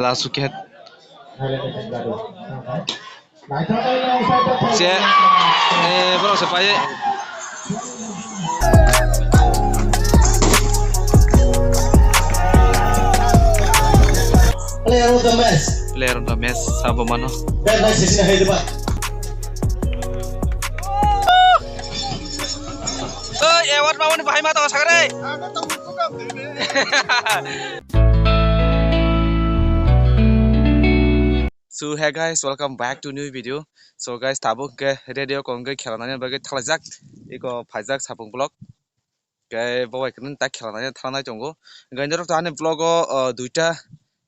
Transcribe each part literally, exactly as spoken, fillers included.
Last wicket. Se, eh, borok se pai. Player of the match. Player of the match, sabo mano. Bad match session hai diba. Oi, award mawani bahai ma tongo sagare. So hey guys, welcome back to new video. So guys, tabuk ke radio kong ke khela nani bagwi thalajak. Iko phaijak sapung vlog. Ke bo bai kwrwng ta khela nani thalai tongo. Hwnkhe norok to ani vlog o, uh, duita,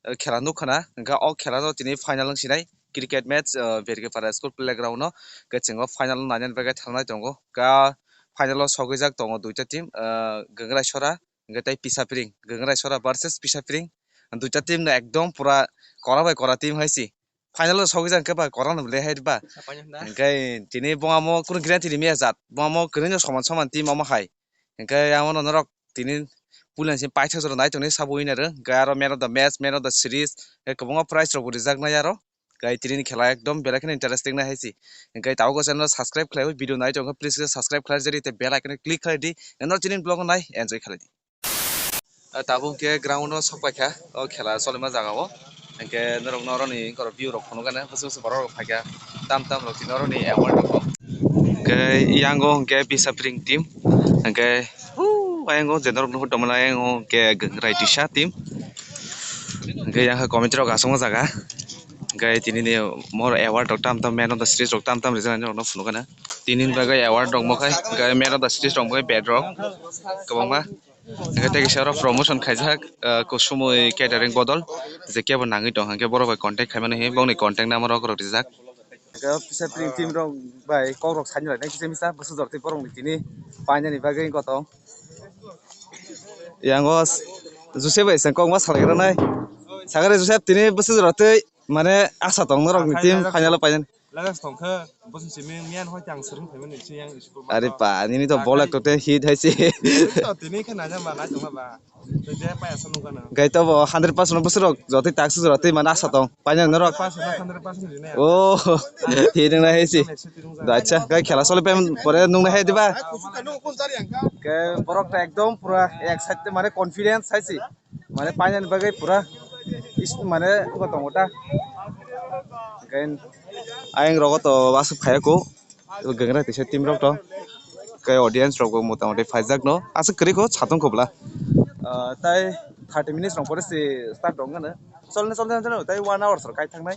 uh, khela nukha na. Hwnkhe o khela no tini final wng sinai. Cricket match, uh, Bergepara school playground no. Hwnkhe chwng o final no nani bagwi thalai tongo. Ka final o sogwi jak tongo duita team, uh, Gangrai Sora. Hwnkhe tei Pisa Piring, Gangrai Sora versus Pisa Piring. Duita team no ekdom pura kora bai kora team hai si. Final o sogwi jang khe ba kora no le hai ba. Hwnkhe tini bongamo kunu guarantee rimya jat. Bongamo kwrwino soman soman team omo hai. Hwnkhe amo no norok tini pulan si paithak jora nai tongni sabo winner. Hwnkhe aro man of the match, man of the series, hwnkhe kwbangma prize rok bo rijak nai aro. Hwnkhe tini ni khela ekdom belai kheno interesting nai hai si. Hwnkhe tabuk o channel subscribe khlai, video nai tongkha, please subscribe khlai, jeri te bell icon click khlai di. Norok tini vlog nai enjoy khlai di. Ah, tabuk hwnkhe ground o sok paikha, o khela cholima jaga o. Hwnkhe norok no oroni view rok phunukgana, bwswk bwswk borok rok phaikha, tam tam rok tini oroni award rok. Hwnkhe yango hwnkhe Pisa Piring team, hwnkhe huu, ayango je norok nuhur tongmani ayango hwnkhe Gangrai Tisa team. Hwnkhe yang committee rok asongma jaga, hwnkhe tini ni more award rok tam tam, man of the series rok tam tam rijak nai norok no phunukgana. Tini ni bagwi award rok mokhai, hwnkhe man of the series rok mokhai bat rok kwbangma. Hwnkhe tei kisa oro promotion khaijak, ah, Kusumui Catering bodol, je kebo nangwi tong hwnkhe borok bai contact khaimani hwnwi bongni contact number rok rijak. Hwnkhe Pisa Piring team rok bai kok rok saini lai kisa misa bwswk jora tei borok ni tini painani bagwi gotong. Yang o Joseph bai se kokma salai rwnai. Sagare Joseph tini bwswk jora tei mane asa tong norok ni team final o painani. Lagas tongkhe bwswk simi miyan hoi tang swrwng phaimani si yang school. Are ba, nini to bol ekto te hit hai se. To tini khe naina ba, nai tongma ba. Tei je paya sa nukha na. Gai to bo hundred percent bwswk rok jotoi tak su jotoi mana asa tong. Paina norok. Pass na hundred percent rinai. Oh, hit nang hai se. Acha, gai khela sole pem pore nung na hai diba. Ke borok ta ekdom pura excited mane confidence hai se. Mane painani bagwi pura is-, mane wngkha tongo ta. Hwnkhe ayang rogo to aswk phaiya ko. Gangrai tisa team rok to. Khe audience rok bo motamoti phaijak no. Aswk kwrwi ko satung kobla. Ah, tai thirty minutes rok pore se start rok wngkha no. Cholne cholne cholne tai one hour sor kai thangnai.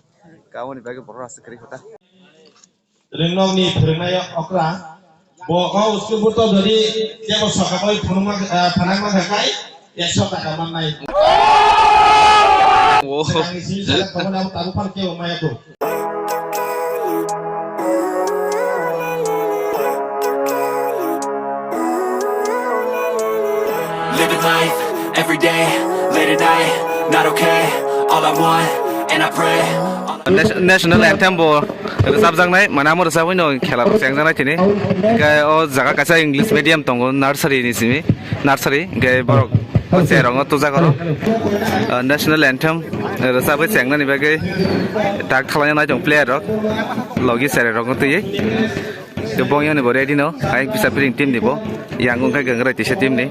Ka aboni bagwi borok aswk kwrwi ko ta. Ringnokni phwrwngnaio okra. Bo o school buto dori jebo sokabai phunukma, ah, phanangma kha kai ekso taka mannai. Oh. Ang isi sala phone abo tabu phar kebo maya ko. Living life every day, late at night, not okay. All I want, and I pray. Nas-, national anthem bo rwchapjaknai, mane amo rwchapwi no khela rok chengjaknai tini. Hwnkhe o jaga kaisa English medium tongo, nursery ni simi, nursery. Hwnkhe borok o chair rok no tujak oro. Ah, national anthem rwchapwi chengnani bagwi tak thalai nai tong player rok, logi cherai rok no twiwi. Tei bong yani bo ready no, hai Pisa Piring team ni bo, yang wngkha Gangrai tisa team ni.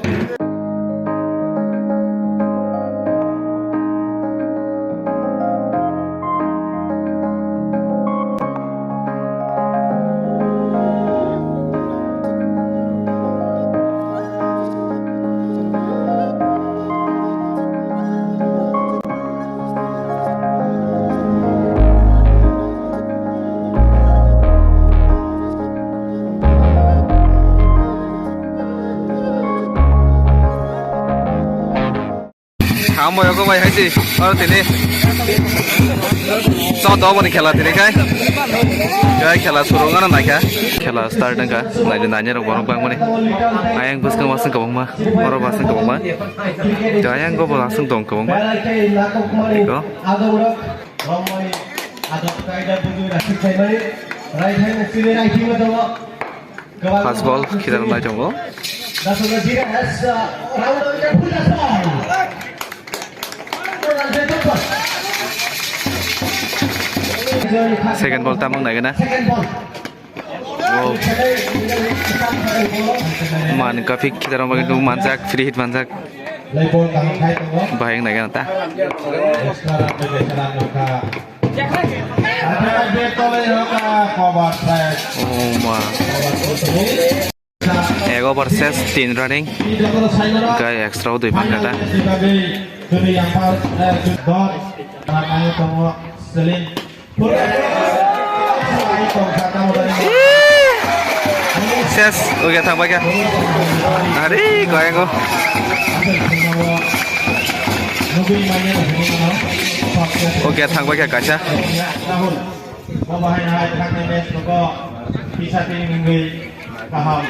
Hambai ogo bai hai se, oro tini chodo boni khela tini khai, khai khela suru wngna naikha, khela start wngkha, naidi nanya rok borok bangmani, ayang bwskang wasung kwbangma, oro wasung kwbangma, ayang go bo wasung tong kwbangma, eko. First ball khidana nai tongo. Second ball tamung naigana. Wow. Man kapik kita orang bagi tu manjak, free hit manjak. Bahayang naigana ta. Oh ma. Ego versus tin running. Gai extra o dui pangkha ta. Ses, oke thang baikha. Ari, kau yang kau. Oke thang baikha kaisa. Bo bahai hai thangni match rwgo pisa tini wngwi kaham.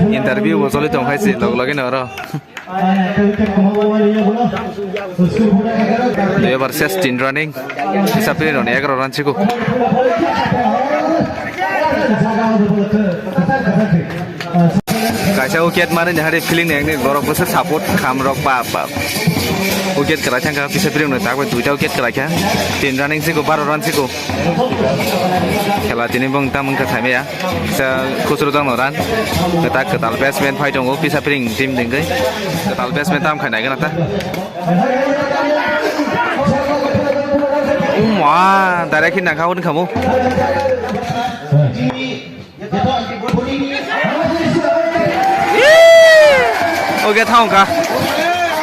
Interview bo choli tong khai se log logi no oro. Ebar ses tin running. Pisa tini roni egaroh run siku. Kaisa wicket mani ni hari feeling ni borok bwsa support kham rok ba ba. Wicket kwlai thangkha pisa piring no tak bai duita wicket kwlai kha. Tin running siko baro run siko. Khela tini bong tam wngkha saimaya. Kisa khusru jang no run. Kwtal kwtal batsman phai tongo pisa piring team dingwi. Kwtal batsman tam khai nai gana ta. Uma direct hin nangkha hwn khamu. Oke, thaung kha.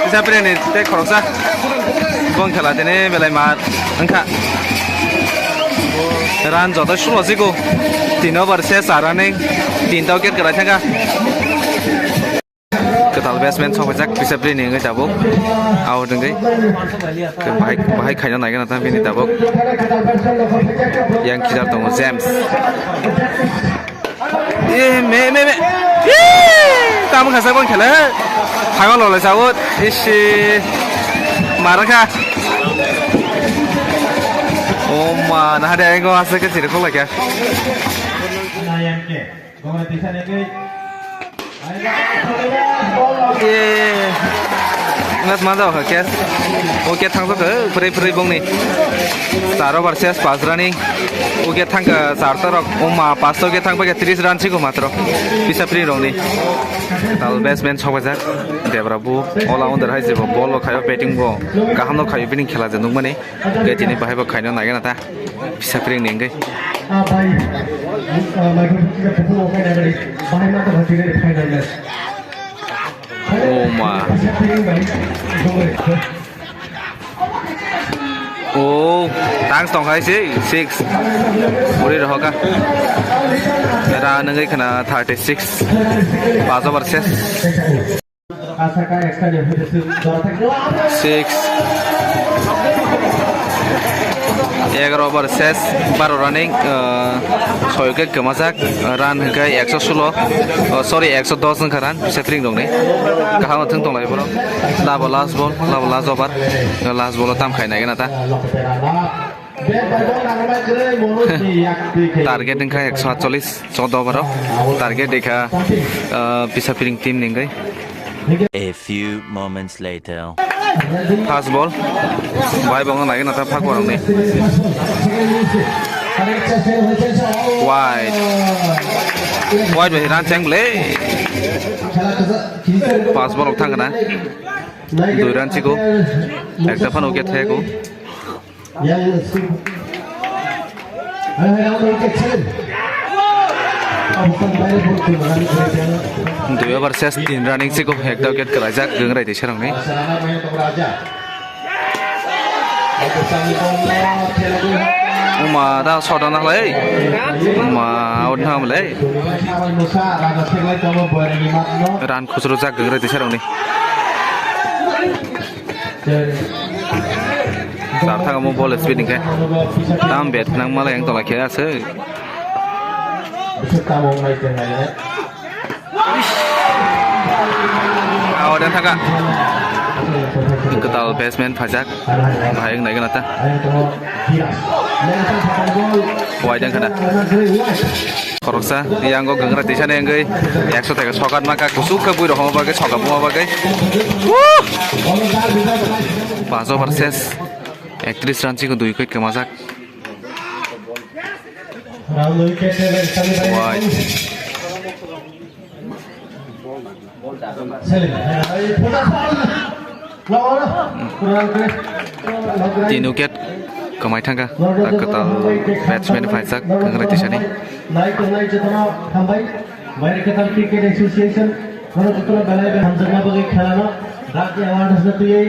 Isa preni tei khoroksa. Bong khela tini belai ma wngkha. Run joto sulo sigo. Tin over se char running. Tinta wicket kwlai thangkha. Kwtal batsman sokphaijak pisa bini wngwi tabuk. Out wngwi. Bahai, bahai khaina naigana ta bini tabuk. Yang kijar tongo James. E, me, me, me. E, tamo khasa kon khela. Thago lolai sago. Isi. Marang kha. O ma, na hade ai go asa ke chiri khok laikha. Ngas ma jao kha catch. O catch thang jao kha, phwrwi phwrwi bongni. Char over ses pas running. O catch thang kha char ta rok. O ma pas ta o catch thang pai kha tris run siko matro. Pisa pri rong ni. Tal batsman sok bajak. Debra bu all rounder hai jebo ball bo khayo batting bo. Kaham no khayo bini khela je nukmani. Hwnkhe tini bahai bo khaina naigana ta. Pisa piring ni hwnkhe. Oh ma. Oh, thanks tong khai si six. Uri rohoka. Era nangwi khana thirty six. Pas over ses. Six. Egaroh over ses, baro running, uh, soi wicket kwmajak, run hwnkhe ekso sulo, oh, sorry, ekso dos wngkha run, pisa piring rokni. Kaham thwng tonglai borok. Labo last ball, labo last over, last ball o tam khai nai gana ta. Target wngkha ekso atchollis, chodo over o. Target wngkha, uh, pisa piring team ni wngwi. A few moments later. Fast ball. Bai bongno nai na ta phak borok ni. Wide. Wide bai run cheng ble. Fast ball rok thang kana. Dui run chiko. Ekta phano wicket thai ko. Dui over ses tin running siko ekta wicket kwlaijak Gangrai Teisa rokni. Uma da shot na hlai. Uma out na mle. Run khusrujak Gangrai Teisa rokni. Char thang mo ball speed hingke. Tam bet nang malai ang tola khe ase. Aw, dan thaka. Kwtal batsman phaijak. Bahai wng nai gana ta. Wai dang khana. Khoroksa, yango gwngra tisani wngwi ekso taka sokat maka, kusuk khe bui rohorma bagwi, sokat buma bagwi. Woo! Paanch over ses, ektris run chikon dui wicket kwmajak. Wai. Tin wicket kwmai thangkha, ta kwtal batsman phaijak, gwngra tisani. Nai tongnai jotono hambai, Baire Kwtal Cricket Association, bono jotono belai belai hamjakma bagwi khelano, Rajya Award hwnwi twiwi,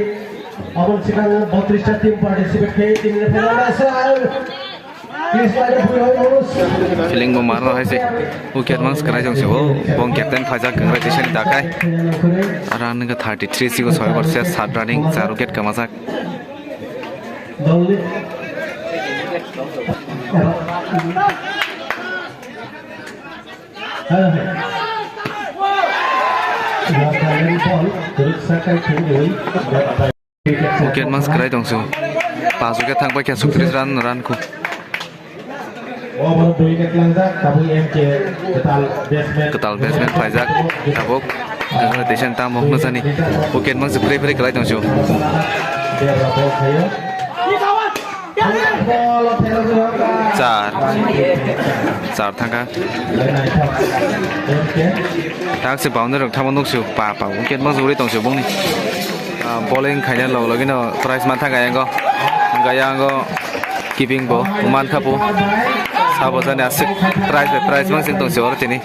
aboni swkang botris ta team participate khe, team ni final asa. Feeling bo marno hai se. Wicket mang skrai jong se o. Bong captain phaijak gwngra tisani dakhai. Aro ang nungkha thirty three sigo soi over se sat running char wicket kwmajak. Wicket mang skrai tong se. Paanch wicket thang paikha, suktres run, run khu. Over dui wicket langjak, tabuk M K kwtal batsman. Kwtal batsman phaijak, tabuk. Gwngra tisani tamo hwnjani. Wicket mang se phre phre kwlai tong se. Char. Char thangkha. Thak se boundary rok thangma nuk se, pa pa wicket mang se uri tong se bongni. Ah, bowling khaina log logino prize man thangkha yango. Hwnkha yango keeping bo man kha bo. Sabo jani aswk prize bai prize mang se tong se oro tini.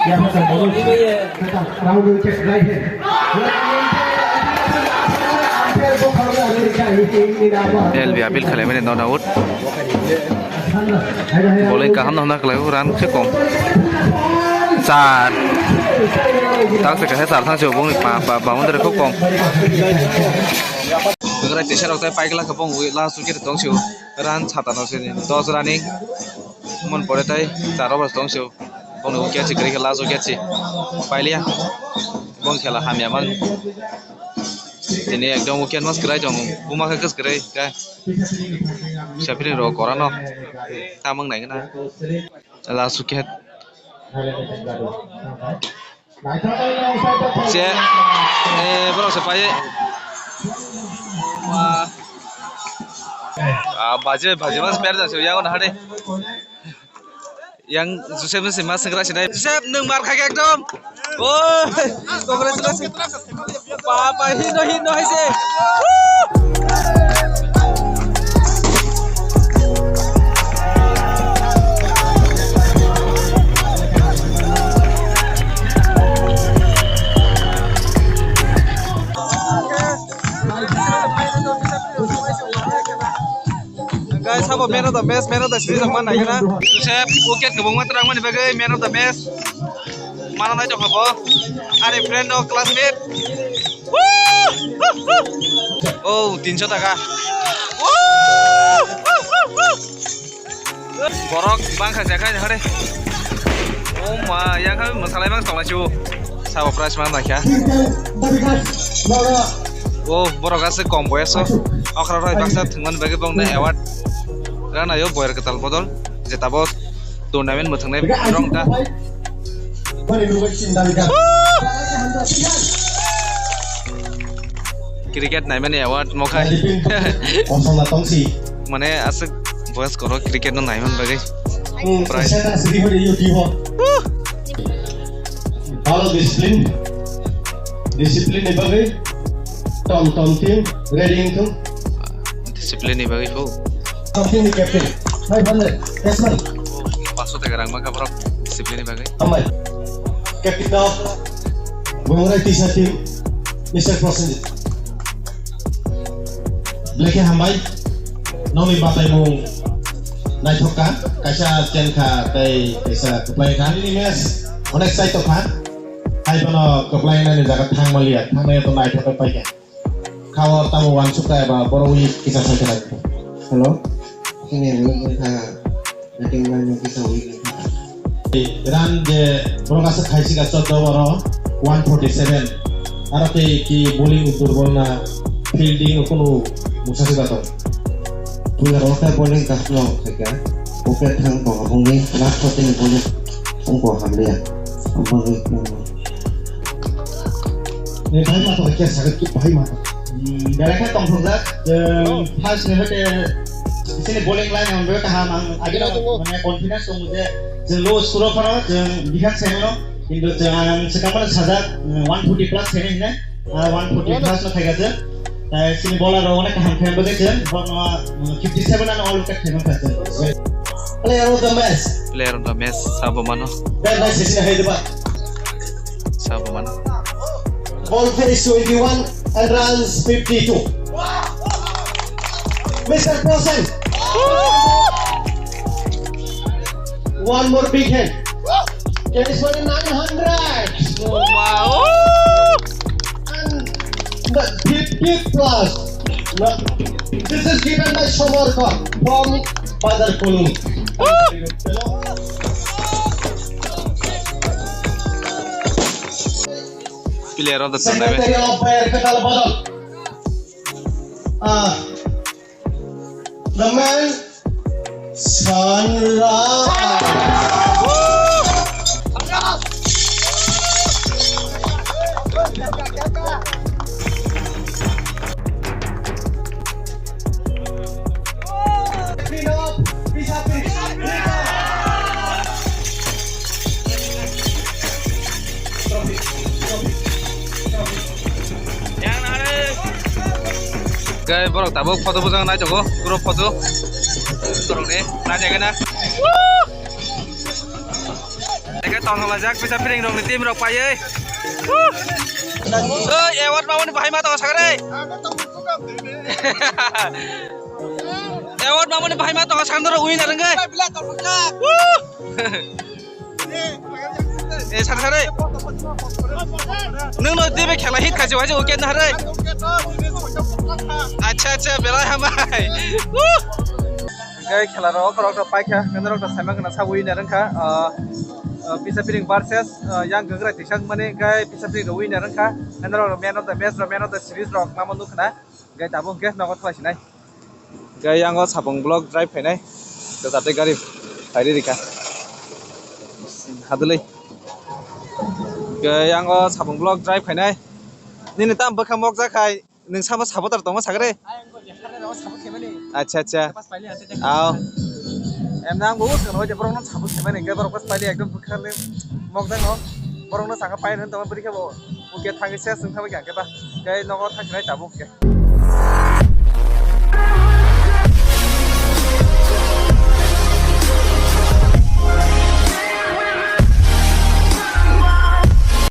L B appeal khlaimani not out. Bowling kaham no hwnna kwlai, run se kom. Char. Tak se kaisa char thang se bongni pa, pa, boundary khub kom. Kwkrai teisa rok tai paikla khe bong last wicket tong se. Run sata no se ni dos running. Mon pore tai char over tong se. Bongni wicket se kwrwi khe last wicket se. Pailiya. Bong khela hamya man. Tini ekdom wicket mas kwrai tong. Buma khe kwskwrwi khe. Sapri rok korano. Tamang nai gana. Last wicket. Se, eh, borok se pai. Wah. Ah, baje, baje mas player jase, yago na hade. Yang Joseph se mas segra sinai. Joseph, nwng mar kha ekdom. Oh, congratulations. Papa, hino, hino, hai se. Guys, sabo man of the match, man of the series ang man naikha na. Joseph, wicket kwbangma twrangmani bagwi man of the match. Mana nai tongkha bo. Ani friend no classmate. Oh, tinso taka. Borok bangkha jakha jakha de. Oh ma, yang kami masalai bang tongla chu. Sabo prize man naikha. Oh, borok aswk kom boyas o. Okra roi baksa thwngmani bagwi bongno award ranayo boyar kwtal bodol. Je tabuk tournament mwthangnairok ta. Cricket naimani award mokhai. Mane aswk boyas kwrwi cricket no naiman bagwi. Prize. Bhalo discipline. Discipline ni bagwi. Tom tom team ready wngthung. Discipline ni bagwi phu. Tom team ni captain. Five hundred. Yes, man. Paso taka rang bangkha borok discipline ni bagwi. Hambai. Captain of Bongrai Tisa team, Mister Prosenjit. Belai khe hambai. Nokni bataimung naithok kha, kaisa chen kha tei kaisa kwplai kha. Nini match onek chai tokha. Hai bono kwplai nani jaga thang maliya, thangnai to naithok khe paikha. Kha o tamo uansuk kha eba boro wi kisa sai kha. Hello. Chini ang wngkha. Run je borok aswk khaisika choddo oro one forty seven. Aro tei ki bowling durbol na Fielding o kunu mungsa se batok. Puila rok khe bowling kaham no khaika. Wicket thang tong aboni last shot ni bowling ungko hamliya. Amoni. Ni bhai ma to kya sagat ki bhai ma. Hmm, belai khe tongthokjak. Jeng first ni hote sini bowling line ang be kaham ang agino mane confidence tong je jeng low score phano jeng bihak semano. Kintu jeng ang sekamano sajak, hmm, one forty plus sini ne. Ah, one forty plus no khaika je. Tai sini bowler rok onek kaham khe bwdai je. Bowler no, hmm, fifty seven ano all wicket khe bwkha je. Player of the match. Player of the match sabo mano. Bad match sini hai deba. Sabo mano. Ball face twenty-one and runs fifty-two. Mister Posen. One more big hand. That is for the nine hundred. Wow. And the fifty plus. No, this is given by Somorkha from Bazar Kolum. Player of the tournament. Secretary of Bayer Ketal Badal. Ah, the man Sunrise. Khe borok tabuk photo bwskango nai tongo, group photo. Borokni nai jagana. Ekhe tongthok laijak, kisa piring rokni team rok paiwi. Oi, award mamani bahai ma tongo sakre. Award mamani bahai ma tongo sakno rok winner wngwi. Eh, sare, sare. Nwng no dibe khela hit khachi waise wicket na hare. Acha, acha, belai hambai. Woo! Hingke khela rok, rok, rok paikha, hingke norok to saimang gana sabo winner wngkha, ah, ah, Pisa Piring versus, ah, Yang Gagrai Tisang mani, hingke Pisa Piring rok winner wngkha, hingke norok man of the match rok, man of the series rok mama nukha na, hingke tabuk hingke nogo thwlai sinai. Hingke yang o Sapung block drive khainai, kwchar tei gari phairi rikha. Hadwlwi. Hingke yang o Sapung block drive khainai. Nini tam bwkha mokjak khai, nwng samo supporter tongma sakre? Acha, acha. Aw. Em nang bo swkang hoi de borok no support khaimani hingke borok bas paili ekdom bwkha le mokjak no. Borok no saka pai hwn tongma bwrwi khe bo. Hingke thangwi ses wng thangwi hingke ba. Hingke nogo thangsinai tabuk hingke.